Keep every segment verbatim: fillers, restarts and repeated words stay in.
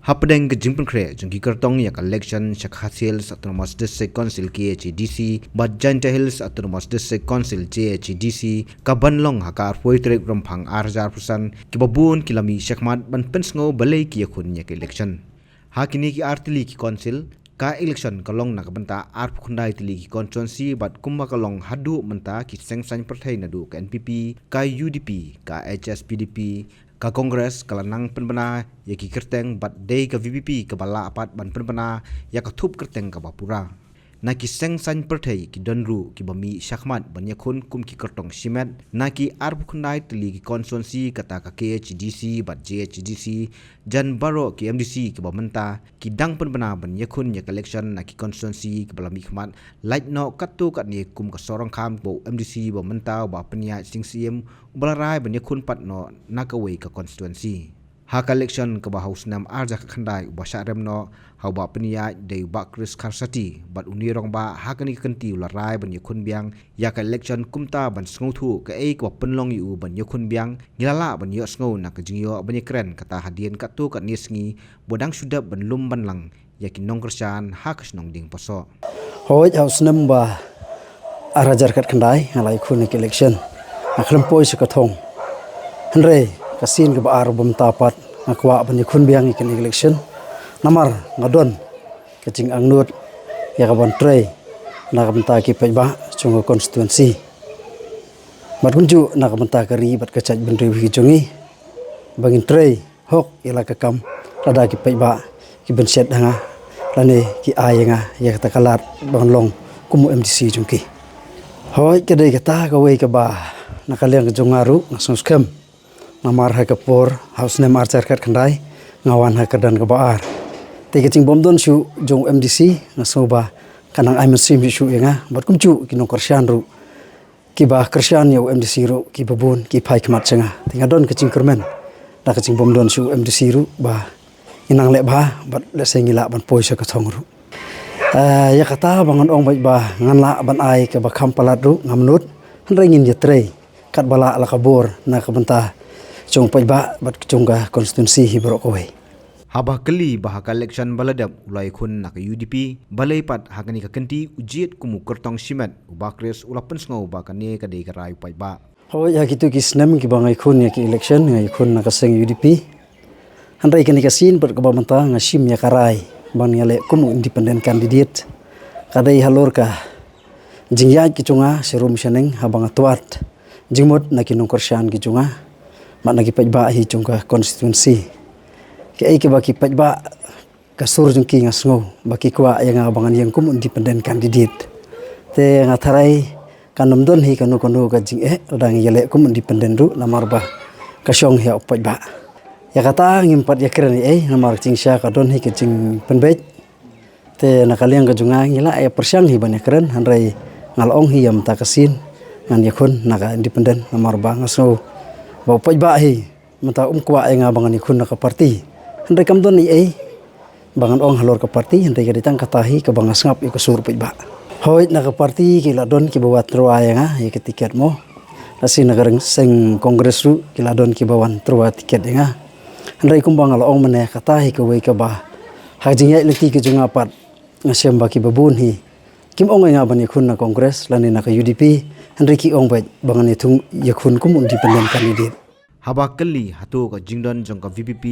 Hapdeng ka jingpynkhreh jong ki kyrtong ïa ka election sha ka Khasi Hills Autonomous District Council, K H A D C, bad Jaintia Hills Autonomous District Council, J H A D C, ka ban long ha ka arphew tarik Rymphang ar hajar arphew san, kiba bun ki la mih shakhmat ban pynsngew balei ki ïakhun ïa ka election. Ha kine ki ar tylli ki council, ka election ka long na ka bynta arphew khyndai tylli ki constituency, bad kumba ka long haduh mynta, ki seng saiñ pyrthei naduh ka N P P, ka U D P, ka H S P D P, ka Congress ka la nang pynbna ïa ki kyrteng, bad dei ka V P P kaba lah pat ban pynbna ïa ka thup kyrteng kaba pura. Na ki seng saiñ pyrthei ki don ruh kiba mih shakhmat ban ïakhun kum ki kyrtong shimet. Na ki arphew khyndai tylli ki constituency, kata ka K H A D C bad J H A D C, jan baroh ki M D C kiba mynta, ki dang pynbna ban ïakhun ïa ka election na ki constituency kiba la mih khmat, lait noh katto katne kum ka Sohryngkham, ba u M D C ba mynta, u Bah Pynïaid Sing Syiem, uba la rai ban ïakhun pat noh na kawei ka constituency. Ha ka election kaba ha u snem ar hajar khatkhyndai, uba shah rem noh ha u Bah Pynïaid dei u Bah Chris Kharsati, bad une u rangbah ha kane ka kynti u la rai ban ïakhun biang ïa ka election, kumta ban sngewthuh kaei kaba pynlong ïa u ban ïakhun biang. Ngi la lah ban ïohsngew na ka jingïoh ban ïakren kata hadien katto katne sngi, ba dang shu dep ban lum ban lang ïa ki nongkyrshan ha ka shnong Diengpasoh. Hooid, ha u snem ba ar hajar khatkhyndai nga la ïakhun ïa ka election, nga khlem poi sha ka thong. Hynrei ka sien kaba ar ba mynta pat nga kwah ban ïakhun biang ïa ka election, namar nga don ka jingangnud ïa ka ban trei na ka bynta ki paidbah jong ka constituency, bad kumjuh na ka bynta ka ri bad ka jaitbynriew hi jong ngi, ba ngin trei hok ïa la ka kam lada ki paidbah ki bynshet ha nga, lane ki ai ïa nga ïa kata ka lad ban long kum u M D C jong ki. Hooid, ka dei kata kawei kaba na ka liang ka jong nga ruh nga sngewskhem, namar ha ka por ha u snem ar hajar khatkhyndai nga wan ha ka kyrdan kaba ar. Te ka jingbymdon shuh jong u M D C nga sngew ba ka nang ai mynsiem shuh shuh ïa nga, bad kumjuh ki nongkyrshan ruh kiba kyrshan ïa u M D C ruh kiba bun ki phai khmat sha nga. Te nga don ka jingkyrmen da ka jingbymdon shuh u M D C ruh ba ngi nang leh bha, bad lehse ngi lah ban poi sha ka thong ruh. Eh, ïa kata ba ngan ong beit ba ngan lah ban ai kaba kham palat ruh ngam nud, hynrei ngin ïatrei katba lah la ka bor na ka bynta jong paidbah bad jong ka constituency hi baroh kawei. Haba kylli ba ha ka election ba la dep u la ïakhun na ka U D P, balei pat ha kane ka kynti u jied kum u kyrtong shimet, u Bah Chris u la pynsngew ba kane ka dei ka rai u paidbah. Hooid, ha kito ki snem kiba nga ïakhun ïa ka election nga ïakhun na ka seng U D P. Hynrei kane ka sien pat kaba mynta nga shim ïa ka rai ban ïaleh kum u independent candidate. Ka dei halor ka jingïaid ka jong nga sharum shaneng haba nga twad jingmut na ki nongkyrshan ki jong nga, bad na ki paidbah hi jong ka constituency. Kaei kaba ki paidbah ka sur jong ki nga sngew ba ki kwah ïa nga ba ngan ïeng kum independent candidate. Te nga tharai kan ym don hi kano kano ka jingeh lada ngi ïaleh kum independent ruh, namar ba ka shong hi ha u paidbah. Ïa kata ngim pat ïakren ei ei, namar jingshisha ka don hi ka jingpynbeit. Te na ka liang ka jong nga ngi lah ïa pyrshang hi ban ïakren, hynrei nga la ong hi ïa mynta ka sien ngan ïakhun na ka independent, namar ba nga sngew ba u paidbah hi mynta um kwah ïa nga ba ngan ïakhun na ka party. Hynrei kam don ei ei ba ngan ong halor ka party, hynrei ka dei tang kata hi kaba nga sngap ïa ka sur u paidbah. Hooid, na ka party ki la don kiba wan tyrwa ïa nga ïa ka tiket mo. Lehse na ka seng Congress ruh ki la don kiba wan tyrwa tiket ïa nga. Hynrei kumba nga la ong mynne, kata hi kawei kaba ha ka jingïaid lynti ka jong nga pat nga shem ba kiba bun hi kim ong ïa nga ban ïakhun na Congress lane na ka U D P, hynrei ki ong beit ba ngan ïakhun kum independent candidate. Haba kylli hato ka jingdon jong ka V P P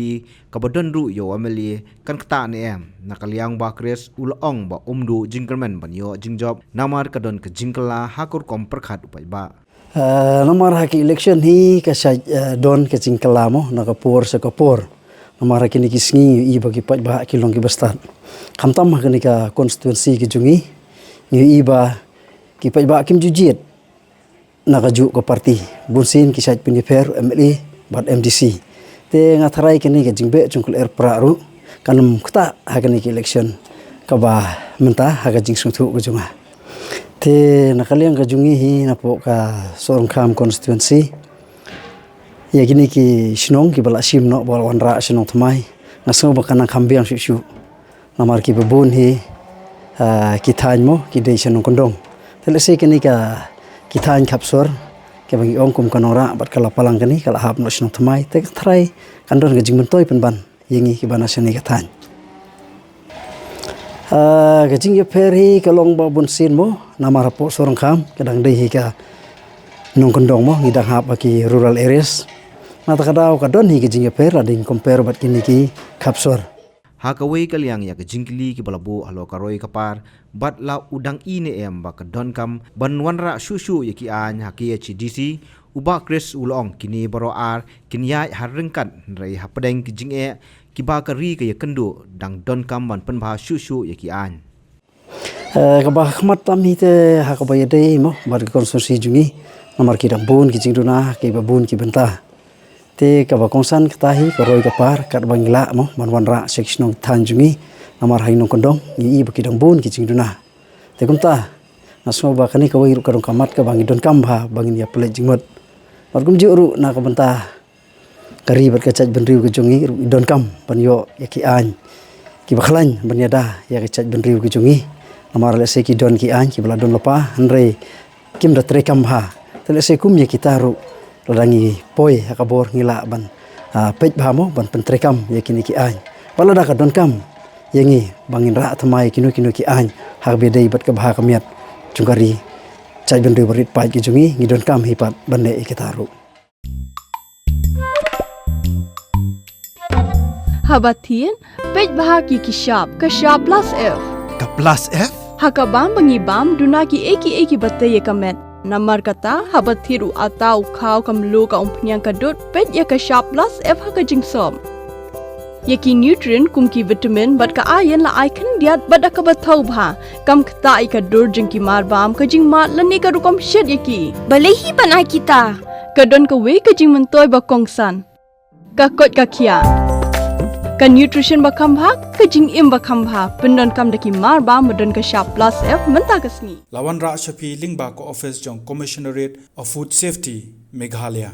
kaba don ruh ïa u M L A kan ktah ne em, na ka liang u Bah Chris u la ong ba um duh jingkyrmen ban ïoh jingjop namar ka don ka jingkylla ha ka rukom pyrkhat u paidbah. Eh, namar ha ki election hi ka shait, eh, don ka jingkylla mo na ka por sha ka por. Namar ha kine ki sngi ngi ïohi ba ki paidbah ki long kiba stad. Khamtam ha kane ka constituency ka jong ngi, ngi ïohi ba ki paidbah kim ju jied na kajuh ka party. Bunsien ki shait pynïapher M L A bad M D C. Te nga tharai kane ka jingbeh jong ka lyer Prah ruh kan ym ktah ha kane ka election kaba mynta ha ka jingsngewthuh ka jong nga. Te na ka liang ka jong ngi hi napoh ka Sohryngkham constituency, ïa kine ki shnong kiba la shim noh ba la wanrah sha Nongthymmai, nga sngew ba kan nang kham biang shuh shuh. Namar kiba bun hi, ah, ki thaiñ mo ki dei sha Nongkyndong. Te lehse kane ka ki thaiñ Khapsor kiba ngi ong kum ka Nongrah bad ka Lapalang kane ka la hap noh sha Nongthymmai, te ka tharai kan don ka jingmyntoi pynban. ïa ngi kiba na shane ka thaiñ. Ah, ka jingïapher hi ka long ba bun sien mo, namar hapoh Sohryngkham ka dang dei hi ka nongkyndong mo, ngi dang hap ha ki rural areas. Na kata ka daw ka don hi ka jingïapher, la dang compare bad kine ki khap sor. Ha kawei ka liang ïa ka jingkylli kiba la buh halor ka roi ka par bad la u dang i ne em ba ka donkam ban wanrah shuh shuh ïa ki aiñ ha K H A D C, u Bah Chris u la ong kine baroh ar kin ïaid ha ryngkat, hynrei hapdeng ki jingeh kiba ka ri ka ïakynduh, dang donkam ban pynbha shuh shuh ïa ki aiñ. Eh, kaba khmat tam hi te ha kaba ïadei mo bad ka constituency jong ngi, namar ki dang bun ki jingduna ha kiba bun ki bynta. Te kaba kongsan kata hi ka roi ka par katba ngi lah mo ban wanrah sha ki shnong thaiñ jong ngi, namar ha ki nongkyndong ngi i ba ki dang bun ki jingduna. Te kumta nga sngew ba kane kawei ruh ka dong ka mat kaba ngi donkam bha ba ngin ïa pynleit jingmut. Bad kumjuh ruh na ka bynta ka ri bad ka jaitbynriew ka jong ngi ruh i donkam ban ïoh ïa ki aiñ kiba khlaiñ ban ïada ïa ka jaitbynriew ka jong ngi. Namar lehse ki don ki aiñ kiba la don lypa, hynrei kim da treikam bha. Te lehse kum ïa kita ruh, lada ngi poi ha ka bor ngi lah ban, ah, peit bha mo ban pyntreikam ïa kine ki aiñ. Bad lada ka donkam ïa ngi ba ngin rah thymmai ïa kino kino ki aiñ ha kaba ïadei bad ka bha ka miat jong ka ri, jaitbynriew bad rit paid ka jong ngi, ngi donkam hi pat ban leh ïa kita ruh. Haba thied, peit bha ki ki shap, ka shap plus F. Ka plus F? Ha ka bam ba ngi bam, duna kiei kiei kiba tei ïa ka met. Namar kata, haba thied u atta, u khaw, ka mluh, ka umphniang, ka dud, peit ïa ka shap plus F ha ka jingsop. Ïa ki nutrient kum ki vitamin bad ka iron la ai khyndiat bad da kaba thaw bha. Kam ktah ïa ka dur jong ki mar bam, ka jingmad lane ka rukom shet ïa ki. Balei hi ban ai kita? Ka don kawei ka jingmyntoi ba kongsan. Ka koit ka khiah. Ka nutrition ba kham bha, ka jingim ba kham bha. Pyndonkam da ki mar bam ba don ka shap plus F mynta ka sngi. La wanrah sha phi lyngba ka office jong Commissionerate of Food Safety, Meghalaya.